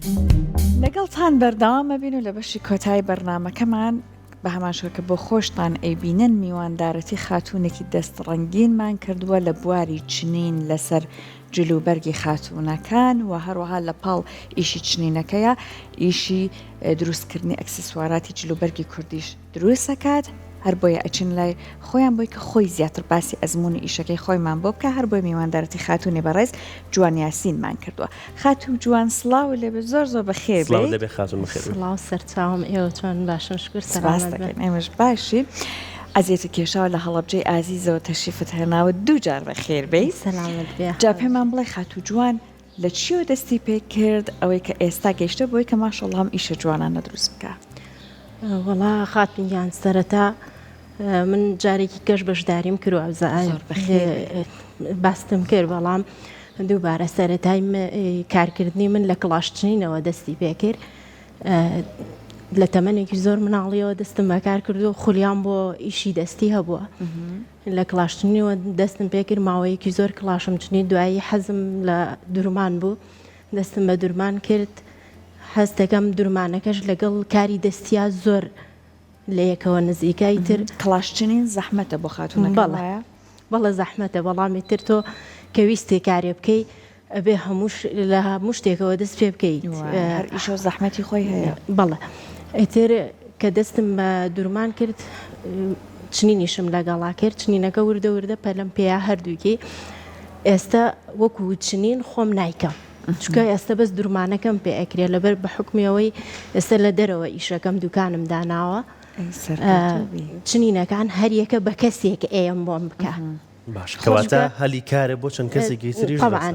لەگەڵتان بەردەوام ئەبین و لە بەشی کۆتایی بەرنامەکەمان بە هەمان شێوە کە بۆ خۆشتان ئەیبینن میواندارەتی خاتوونێکی دەست ڕەنگینمان کردووە لە بواری چنین لەسەر جلوبەرگی خاتوونەکان و هەروەها لە پاڵ ئیشی چنینەکەیە ئیشی دروستکردنی ئەکسسواراتی جلوبەرگی کوردیش دروست ئەکات هەر بۆیە ئەچین لای خۆیان بۆی کە خۆی زیاتر باسی ئەزموونی ئیشەکەی خۆیمان بۆ بکا هەر بۆیە میواندارەتی خاتوونی بەڕێز جوان یاسینمان کردووە خاتوو جوان سڵاو لێ بێت زۆر زۆر بەخێر سڵاو بێیت. لێ بێ خاتوون بەخێر بێی. سڵاو سەرچاوم ئێوە چۆن باشن شکور سپاست سەلامەت بن. دەکەین ئێمەش باشین ئەزیەتت کێشاوە لە هەڵەبجەی ئازیزەوە تەشریفت هێناوە دووجار بەخێر بێی سەلامەت بێ جا خاتوو. پێمان بڵێ خاتوو جوان لە چیەوە دەستی پێ کرد ئەوەی کە ئێستا گەیشتە بەوەی کە ماشەڵڵا ئەم ئیشە جوانانە دروست بکا؟ وەڵا خاتون گیان سەرەتا من جارێکی کەش بەشداریم کرد باستم کرد بەڵام دووبارە سەرەتای کارکردنی من لە کڵاشچنینەوە دەستی پێکرد لە تەمەنێکی زۆر مناڵیەوە دەستم بەکار کردو خولیان بۆ ئیشی دەستی هەبووە لە کڵاشچنینەوە دەستم پێکرد ماوەیەکی زۆر کڵاشم چنی دوایی حەزم لە درمان بوو دەستم بە درمان کرد حەز دەکەم درمانەکەش لەگەڵ کاری دەستیا زۆر لە یەکەوە نزیکە ئیتر کڵاشچنین زەحمەتە بۆ خاتوونەکان بەڵێ وایە؟ بەڵێ زەحمەتە بەڵام ئیتر تۆ کە ویستی کارێ بکەی ئەبێ هەمووش لە هەموو شتێکەوە دەست پێ بکەیت وایە هەر ئیشە و زەحمەتی خۆی هەیە. بەڵێ ئیتر کە دەستم بە دورمان کرد چنینیشم لەگەڵا کرد چنینەکە وردە وردە پەلم پێیا هەردووکی ئێستا وەکو چنین خۆم نایکەم چونکە ئێستا بەس دورمانەکەم پێ ئەکرێ لەبەر بە حوکمی ئەوەی ئێستا لە دەرەوە ئیشەکەم دوکانم داناوە چنینەکان هەریەکە بە کەسێک ئێم بۆم بکە. باش کەواتە هەلی کارە بۆ چەند کەسێکی تریش طبعا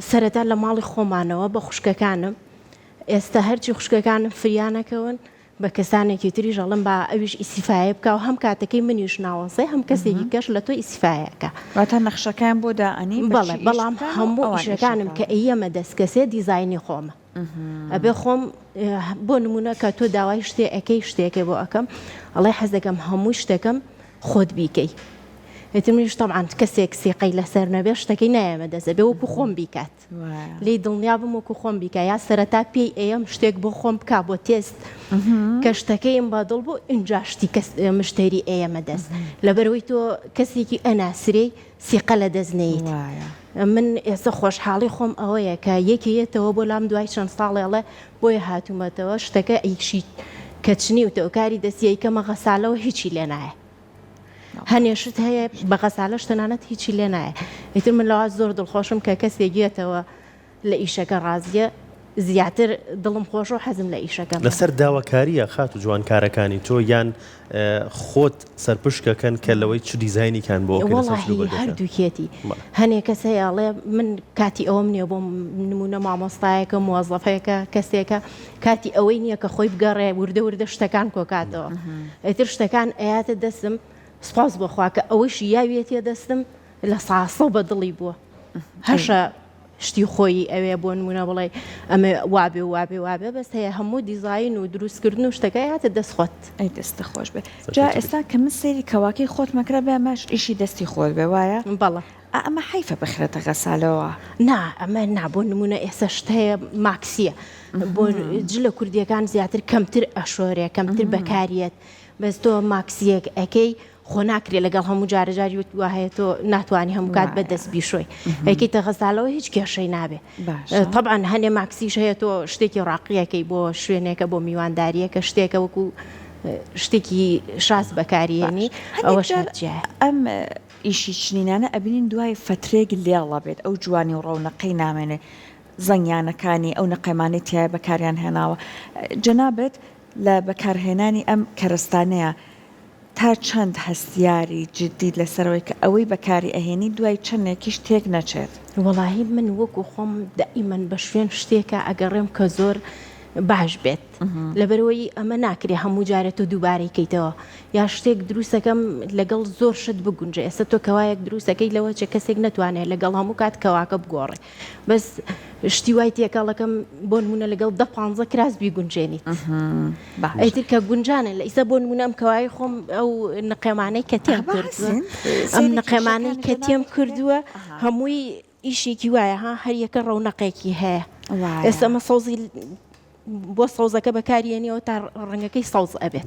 سەرەتا لە ماڵی خۆمانەوە بە خوشکەکانم ئێستا هەرچی خوشکەکانم فریانەکەون بە کەسانێکی تریش ئەڵێم با ئەویش ئیسیفایە بکا و هەم کاتەکەی منیش ناوەسێ هەم کەسێکی کەش لە تۆ ئیسیفایە ئەکا. واتە نەخشەکەیان بۆ دائەنی بە بەڵێ چی ئیش بەڵام بکەن و هەموو ئەوان ئیشەکانم ئیشەکە. کە ئەیەمە دەست کەسێ دیزاینی خۆمە ئەبێ خۆم بۆ نمونە کە تۆ داوای شتێ ئەکەی شتێکێ بۆ ئەکەم ئەڵێ حەز دەکەم هەموو شتەکەم خۆت بیکەی ئیتر منیش تەبعەن کەسێک سیقەی لەسەر نەبێ شتەکەی نایەمە دەست ئەبێ وەکو خۆم بیکات. لێی دڵنیا بم وەکو خۆم بیکا یا سەرەتا پێی ئەیەم شتێک بۆ خۆم بکا بۆ تێست کە شتەکەیم بە دڵ بوو ئینجا شتی کەس مشتەری ئەیەمە دەست لەبەرەوەی تۆ کەسێکی ئەناسرێی سیقە لە دەست نەیت من ئێستا خۆشحاڵی خۆم ئەوەیە کە یەکێ یەتەوە بۆ لام دوای چەند ساڵێ ئەڵێ بۆیە هاتوومەتەوە شتەکە ئیشی کە چنیوتەوە کاری دەستی ئەیکەمە غەسالەوە هیچی لێ نایە هەنێ شت هەیە بە غەسالەش تەنانەت هیچی لێ نایە ئیتر من لەوە زۆر دڵخۆشم کە کەسێک یەتەوە لە ئیشەکە ڕازیە زیاتر دڵم خۆشە و حەزم لە ئیشەکەم لەسەر داواکاریە خاتو جوان کارەکانی تۆ یان خۆت سەرپشکەکەن کە لەوەی چ دیزاینیکان بۆ ئەکەی لەسەر وەڵاهی جلوبەرگەکان؟ هەردووکیەتی بەڵێ. هەنێ کەس هەیە ئەڵێ من کاتی ئەوەم نییە بۆ نموونە مامۆستایەکە موەزەفێکە کەسێکە کاتی ئەوەی نییە کە خۆی بگەڕێ وردە وردە شتەکان کۆکاتەوە ئیتر شتەکان ئەیاتە دەستم سوپاس بۆ خوا کە ئەوەیشی یاویەتیە دەستم لە ساسە و بە دڵی بووە هەشە شتی خۆیی ئەوێ بۆ نمونە بڵێ ئەمە وابێ وابێ وابێ بەس هەیە هەموو دیزاین و دروستکردن و شتەکە یاتە دەست خۆت. ئەی دەستت خۆش بێ جا ئێستا کە من سەیری کەواکەی خۆتمە کرا بێ ئەمەش ئیشی دەستی خۆت بێ وایە؟ بەڵێ. ئا ئەمە حەیفە بخرێتە غەسالەوە. نا ئەمە نا بۆ نمونە ئێستا شت هەیە ماکسیە بۆ جلە کوردیەکان زیاتر کەمتر ئەشۆرێ کەمتر بەکاریەت بەس تۆ ماکسیەک ئەکەی خۆ ناکرێ لەگەڵ هەموو جارە جاری وت وا هەیە تۆ ناتوانانی هەموو کات بە دەست بیشۆی ئەیکەیتە غەسالەوە هیچ کێشەی نابێ تەبعەن هەنێ ماکسیش هەیە تۆ شتێکی ڕاقیەکەی بۆ شوێنێکە بۆ میوانداریەکە شتێکە وەکو شتێکی شاز بەکاریێنی ئەوەش هەر جیایە. ئەم ئیشی چنینانە ئەبینین دوای فەترەیەک لێڵە بێت ئەو جوانی و ڕەونەقەی نامێنێ زەنگیانەکانی ئەو نەقێمانەی تیایە بەکاریان هێناوە جەنابت لە بەکارهێنانی ئەم کەرەستانەیە تا چەند هەستیاری جدیت لەسەرەوەی کە ئەوەی بەکاری ئەهێنی دوای چەندێکیش تێک نەچێت؟ وەڵاهی من وەکو خۆم دائیمەن بە شوێن شتێکا ئەگەڕێم کە زۆر باش بێت لەبەرئەوەی ئەمە ناکرێ هەموو جارێ تۆ دووبارەی کەیتەوە یا شتێک دروستەکەم لەگەڵ زۆر شت بگونجێ ئێستا تۆ کەوایەک دروستەکەی لەوە چێ کەسێک نەتوانێت لەگەڵ هەموو کات کەواکە بگۆڕێ بەس شتی وای تێکەڵەکەم بۆ نمونە لەگەڵ دە پانزە کراس بیگونجێنیت ئیتر کە گونجانە لە ئیسا بۆ نمونە ئەم کەوای خۆم ئەو نقێمانەی کە تێم کردووە ئەم نقێمانەی کە تێم کردووە هەمووی. ئیشێکی وایە ها هەر یەکە ڕەونەقێکی هەیە ئێستا ئەمە سەوزی بۆ سەوزەکە بەکاریێنیەوە تا ڕەنگەکەی سەوز ئەبێت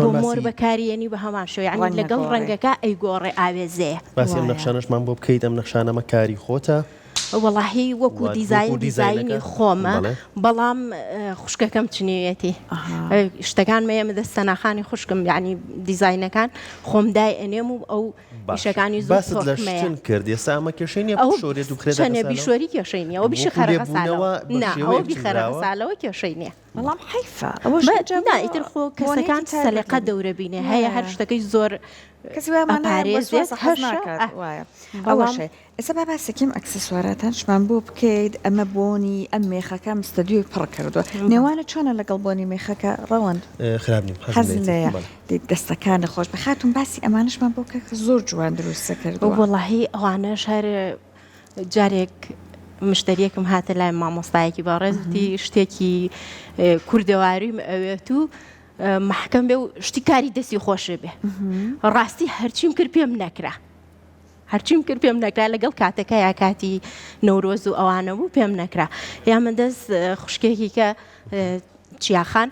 بۆ مۆر بەکاریێنی بە هەمان شێوە یعنی لەگەڵ ڕەنگەکە ئەیگۆڕێ ئاوێزەیە. باسی ئەم نەخشانەشمان بۆ بکەیت ئەم نەخشانەمە کاری خۆتە؟ وەڵاهی وەکو دیزاین دیزاینی خۆمە بەڵام خوشکەکەم چنیویەتی شتەکان مەیەمە دەست سەناخانی خوشکم یعنی دیزاینەکان خۆم دای ئەنێم و ئەو ئیشەکانی زۆر باست لە شتن کرد ئێستا ئەمە کێشەی نییە بشۆرێت و بخرێتە چەنێ بیشۆری کێشەی نییە ئەوە بیشی خەرە غەسالەوە نا ئەوە بیخەرە غەسالەوە کێشەی نییە. بەڵام حەیفە ئەوەش نا ئیتر خۆ کەسەکان سەلیقە دەورە بینێ هەیە هەر شتەکەی زۆر کەسی وایە ئەپارێزێت هەشە وایە ئەوەش ئێستا با باسێکیم ئەکسسواراتانشمان بۆ بکەیت ئەمە بۆنی ئەم مێخەکەم ستەدیۆی پڕ کردووە نێوانت چۆنە لەگەڵ بۆنی مێخەکە ڕەوەند؟ خراپ نیم حەزم لێیە دەستەکانت خۆش بێ خاتوون باسی ئەمانەشمان بۆ بکە کە زۆر جوان دروستت کردووە. وەڵاهی ئەوانەش هەر جارێک مشتەریەکم هاتە لای مامۆستایەکی بەڕێز وتی شتێکی کوردەواریم ئەوێت و محکەم بێ و شتی کاری دەستی خۆشێ بێ ڕاستی هەرچیم کرد پێم نەکرا هەرچیم کرد پێم نەکرا لەگەڵ کاتەکە یا کاتی نەورۆز و ئەوانە بوو پێم نەکرا یا من دەست خوشکێکی کە چیاخان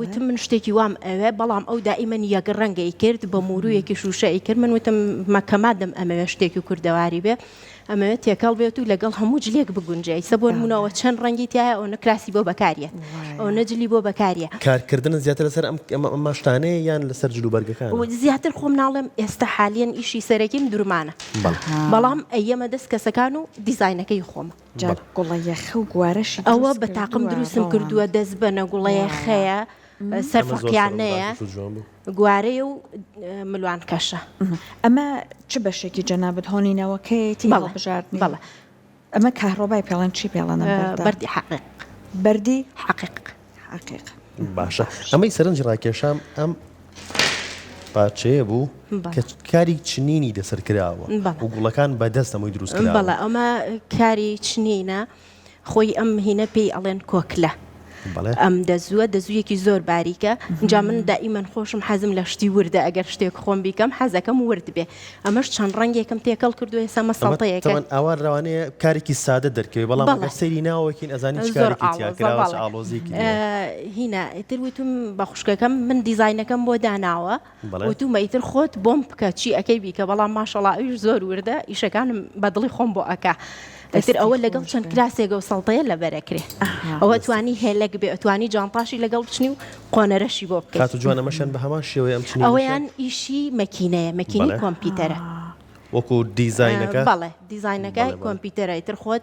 وتم من شتێکی وام ئەوێ بەڵام ئەو دائیمەن یەک ڕەنگەی کرد بە مورویەکی شوشەی کرد من وتم مەکە مادەم ئەمەوێ شتێکی کوردەواری بێ ئەمەوێت تێکەڵ بێت و لەگەڵ هەموو جلێک بگونجێ ئیسە بۆ نمونەوە چەند ڕەنگی تایە ئەوەنە کراسی بۆ بەکاریەت ئەوەنە جلی بۆ بەکاریە. کارکردنت زیاتر لەسەر ئەم ئەم شتانەیە یان لەسەر جلوبەرگەکانە؟ زیاتر خۆم ناڵێم ئێستا حالیەن ئیشی سەرەکیم درومانە بەڵام ئەیەمە دەست کەسەکان و دیزاینەکەی خۆمە. جا گوڵە یەخە و گوارەشی ئەوە بە تاقم دروستم کردووە دەست بەنە گوڵە یەخەیە سەر فەقیانەیە گوارەیە و ملوانکەشە. ئەمە چ بەشێکی جەنابت هۆنینەوەکەیەتی هەڵبژاردنی؟ بەڵێ. ئەمە کاهرۆبای پێڵێن چی پێڵێن ئەم بەردە؟ بەردی حەقیق. بەردی؟ حەقیق. حەقیق. باشە ئەمەی سەرنجی ڕاکێشام ئەم پارچەیە بوو کە کاری چنینی لەسەر کراوە و گوڵەکان بە دەست هەمووی دروست کراوە. بەڵێ ئەمە کاری چنینە خۆی ئەم هینە پێی ئەڵێن کۆکلە. ئەم دەزووە دەزوویەکی زۆر باریکە اینجا من دائیمەن خۆشم حەزم لە شتی وردە ئەگەر شتێک خۆم بیکەم حەزەکەم ورد بێ ئەمەش چەند ڕەنگێکم تێکەڵ کردو ئێستا مە سەڵتەیەکە ئەوە لەوانەیە کارێکی سادە دەرکەوێ بەڵام ئەگەر سەیری ناوەکین ئەزانی چ کارێکی تیا کراوە چ ئاڵۆزییەکی هینا ئیتر وتم بە خوشکەکەم من دیزاینەکەم بۆ داناوە وتومە ئیتر خۆت بۆم بکە چی ئەکەی بیکە بەڵام ماشەڵا ئەویش زۆر وردە ئیشەکانم بە دڵی خۆم بۆ ئەکا ئیتر ئەوە لەگەڵ چەند کراسێکە و سەڵتەیە لەبەرەکرێ ئەوە توانی هێلەک بێ ئەتوانی جانتاشی لەگەڵ بچنی و قۆنەرەشی بۆ بکەی. خاتوو جوان ئەمەشیان بە هەمان شێوەیە ئەم چنینەشیان؟ ئەوەیان ئیشی مەکینەیە مەکینەی کۆمپیوتەرە. وەکو دیزاینەکە؟ بەڵێ دیزاینەکە کۆمپیوتەرە ئیتر خۆت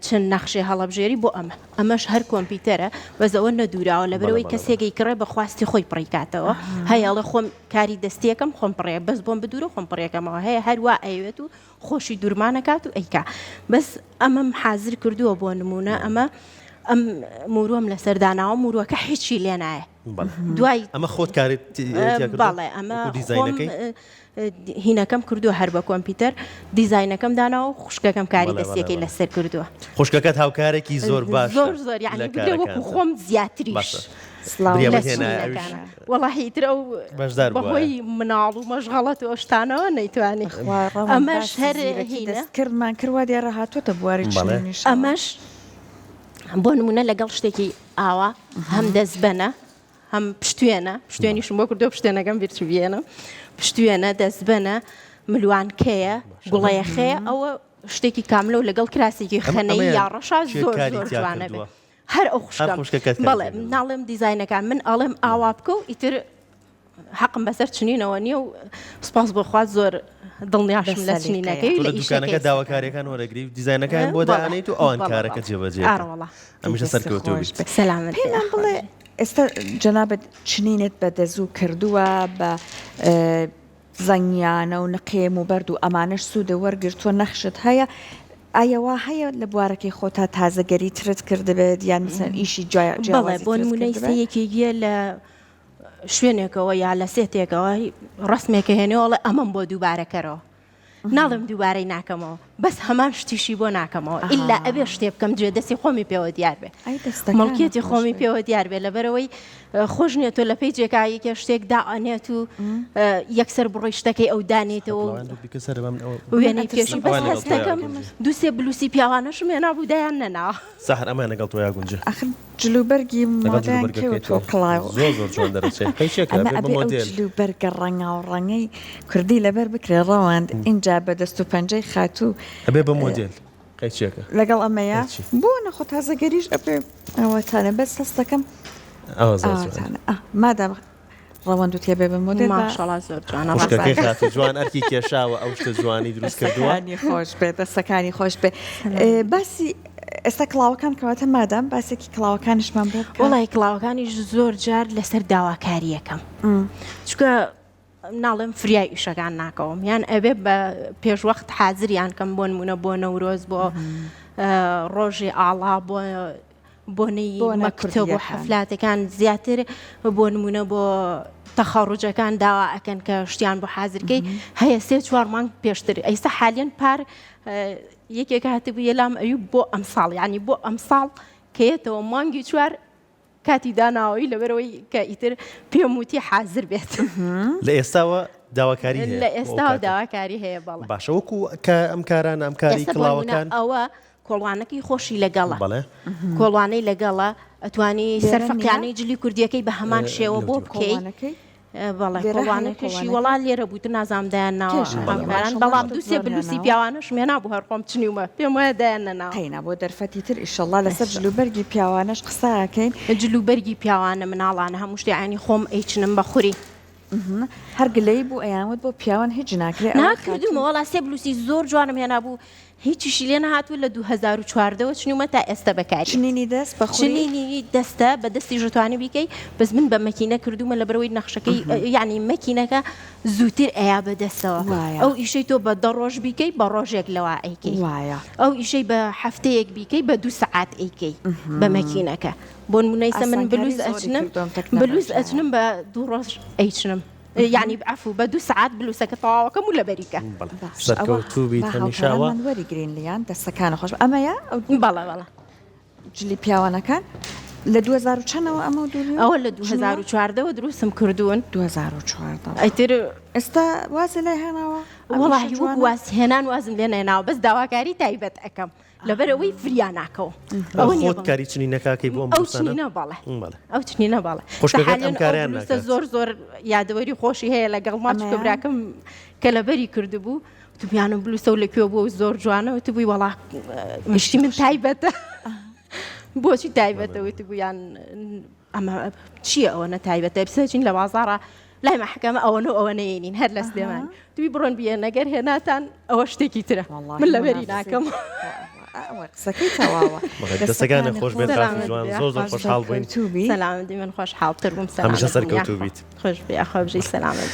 چەند نەخشێ هەڵەبژێری بۆ ئەمە ئەمەش هەر کۆمپیوتەرە بەس ئەوە نەدوراوە لەبەرەوەی کەسێک ئەیکڕێ بە خواستی خۆی پڕی کاتەوە هەیە ئەڵێ خۆم کاری دەستیەکەم خۆم پڕێ بەس بۆم بدورە خۆم پڕێکەمەوە هەیە هەروا ئەیەوێت و خۆشی دورمانەکات و ئەیکا بەس ئەمەم حازر کردووە بۆ نمونە ئەمە ئەم موروەم لەسەر داناوە موروەکە هیچی لێ نایە دوای ئەمە خۆت کارت بەڵێ ئەمە دیزاینەکەی هینەکەم کردووە هەر بە کۆمپیوتەر دیزاینەکەم داناوە و خوشکەکەم کاری دەستیەکەی لەسەر کردووە. خوشکەکەت هاوکارێکی زۆر باشە زۆر زۆر یعنی بگرە وەکو خۆم زیاتریش بریا بهێنایە ئەویش. وەڵاهی ئیتر ئەو بەشدار بوایە. بەهۆی مناڵ و مەشغەڵەت و ئەو شتانەوە نەیتوانی. خوا ڕەوەند ئەمەش باسی هەر زیرەکی هینە. دەستکردمان کرد وا دیارە هاتووەتە بواری چنینیشەوە. ئەمەش بۆ نموونە لەگەڵ شتێکی ئاوا هەم دەستبەنە هەم پشتوێنە پشتوێنیشم بۆ کردو پشتێنەکەم بیرچوو بێنم پشتوێنە دەستبەنە ملوانکەیە گوڵەیەخەیە ئەوە شتێکی کاملە و لەگەڵ کراسێکی خەنەی یا ڕەشا زۆر زۆر جوانە بێ هەر ئەو خوشکەم بەڵێ ناڵێم دیزاینەکان من ئەڵێم ئاوا بکە و ئیتر حەقم بەسەر چنینەوە نییە و سپاس بۆ خوا زۆر دڵنیاشم لە چنینەکەی لە دوکانەکە داواکاریەکان وەرەگری و دیزاینەکان بۆ دانیت و ئەوان کارەکە جێبەجێ هەمیشە سەرکەوتوو بیت. سەلامەت پێمان بڵێ ئێستا جەنابت چنینت بە دەزوو کردووە بە زەنگیانە و نقێم و بەرد و ئەمانەش سوودە وەرگرتووە نەخشت هەیە ئایا وا هەیە لە بوارەکەی خۆتا تازەگەری ترت کردبێت یان مثلەن ئیشی بەڵێ جیاوازی بۆ ترت نمونەی کردبێت؟ یەکێکیە لە شوێنێکەوە یا لە سێتێکەوە ڕسمێکە هێنێ ئەڵێ ئەمەم بۆ دووبارەکەرەوە ناڵێم دووبارەی ناکەمەوە. بەس هەمان شتیشی بۆ ناکەمەوە ئیلا ئەبێ شتێ بکەم جێ دەستی خۆمی پێوە دیار بێ مڵکیەتی خۆمی پێوە دیار بێ لەبەرەوەی خۆش نییە تۆ لە page ێکا یەکێ شتێک دائەنێت و یەکسەر بڕۆی شتەکەی ئەو دانێتەوە وێنەی پێشی بەس هەستەکەم دووسێ بلوسی پیاوانەشم هێنا بوو دایان نەناوە. سەحەر ئەمە لەگەڵ تۆیا گونجێ. ئاخر جلوبەرگی مۆدەیان کێوە تۆ کڵاو. زۆر زۆر جوان دەرەچێ. قەیچێکە ئەمە ئەبێ ئەو جلوبەرگە ڕەنگاو ڕەنگەی کوردی لەبەر بکرێ ڕەوەند ئینجا بە دەست و پەنجەی خاتوو. ئەبێ بە مۆدێل. قەیچێکە. لەگەڵ ئەمەیا بۆ نەخۆ تازەگەریش ئەبێ ئەوەتانە بەس هەستەکەم ئەوە زۆر جوانە. ئاواتانە ئا مادام ڕەوەند و تێبێ بە مۆدێل با. ماشەڵا زۆر جوانە خوشکەکەی خاتوو جوان ئەرکی کێشاوە ئەو شتە جوانی دروست کردووە. دەستەکانی خۆش بێ دەستەکانی خۆش بێ باسی ئێستا کڵاوەکان کەواتە مادام باسێکی کڵاوەکانیشمان بۆ بکە. وەڵی کڵاوەکانیش زۆر جار لەسەر داواکاریەکەم چونکە ناڵێم فریای ئیشەکان ناکەوم یان ئەبێ بە پێشوەخت حازریان کەم بۆ نمونە بۆ نەورۆز بۆ ڕۆژی ئاڵا بۆ بۆنەی مەکتەب و حەفلاتەکان زیاتر بۆ نمونە بۆ تەخەڕوجەکان داوا ئەکەن کە شتیان بۆ حازرکەی هەیە سێ چوار مانگ پێشتر ئەیستا حالیان پار یەکێک هاتبوو یەلام ئەوی بۆ ئەمساڵ یعنی بۆ ئەمساڵ کەیەتەوە مانگی چوار کاتی داناوەی لەبەرەوەی کە ئیتر پێم وتی حازر بێت. لە ئێستاوە داواکاری هەیە؟ لە ئێستاوە داواکاری هەیە بەڵێ. باشە وەکو کە ئەم کارانە ئەم کاری کڵاوەکان. ئەوە کۆڵوانەکەی خۆشی لەگەڵە. بەڵێ. کۆڵوانەی لەگەڵە ئەتوانی سەرفەقیانەی جلی کوردیەکەی بە هەمان شێوە بۆ بکەی. بەڵێ کۆڵوانەکەشی وەڵا لێرە بوو تر نازانم دایان ناوە هاوکاران بەڵام دوو سێ بلوسی پیاوانەشم هێنا بوو هەر خۆم چنیومە پێم وایە دایان نەناوە. قەینا بۆ دەرفەتی تر ئیشەڵا لەسەر جلوبەرگی پیاوانەش قسە ئەکەین. جلوبەرگی پیاوانە مناڵانە هەموو شتێ یانی خۆم ئەیچنم بە خوری. هەر گلەیی بوو ئەیان وت بۆ پیاوان هیچ ناکرێ نا کردومە وەڵا سێ بلوسی زۆر جوانم هێنابوو هیچیشی لێ نەهاتوو لە 2014 وە چنیومە تا ئێستا بەکاری چنینی دەست بە خوری چنینی دەستە بە دەستی ژتوانی بیکەی بەس من بە مەکینە کردومە لە بەرەوەی نەخشەکەی یعنی مەکینەکە زووتر ئەیا بە دەستەوە ئەو ئیشەی تۆ بە دە ڕۆژ بیکەی بە ڕۆژێک لەوا ئەیکەی ئەو ئیشەی بە هەفتەیەک بیکەی بە دوو سەعات ئەیکەی بە مەکینەکە بۆ نمونە ئیستا من بلوز ئەچنم بلوز ئەچنم بە دوو ڕۆژ ئەیچنم یعنی عفو بە دوو سەعات بلوسەکە تەواوەکەم و لەبەریکە سەرکەوتوو بیت هەمیشە ئەوە وەریگرین لیان دەستەکانە خۆش ئەمەیە بەڵێ بەڵێ جلی پیاوانەکان لە 2000 چەنەوە ئەمە ئەوە لە 2014 ەوە دروستم کردوون 2014 ئیتر ئێستا وازی لێ هێناوە وەڵاهی وەک وازهێنان وازم لێ نەهێناوە بەس داواکاری تایبەت ئەکەم لەبەر ئەوەی فریا ناکەوم. ئەوە خۆت کاری چنینەکەکەی بۆ ئەم ئەو چنینە بەڵێ ئەو چنینە بەڵێ خوشکەکەت ئەم کارەیان ناکات زۆر زۆر یادەوەری خۆشی هەیە لەگەڵ ما چونکە براکەم کە لەبەری کردبوو وتبیانم بلوسە و لەکوێ بووە و زۆر جوانە وتبووی وەڵا مشتی من تایبەتە بۆچی تایبەتە وتبوویان ئەمە چییە ئەوەنە تایبەتە بسەچین لە بازاڕە لای مەحکەمە ئەوەنە و ئەوە نەیەنین هەر لە سلێمانی دوی بڕۆن بیێن ئەگەر هێناتان ئەوە شتێکی ترە من لەبەری ناکەم. قسەکەی تەواوە دەستەکانت خۆش بێت خاتوو جوان زۆر زۆر خۆشحاڵ بووین سەلامەتی من خۆشحاڵتر بووم هەمیشە سەرکەوتوو بیت خۆش بێ ئەخوا بژی سەلامەت.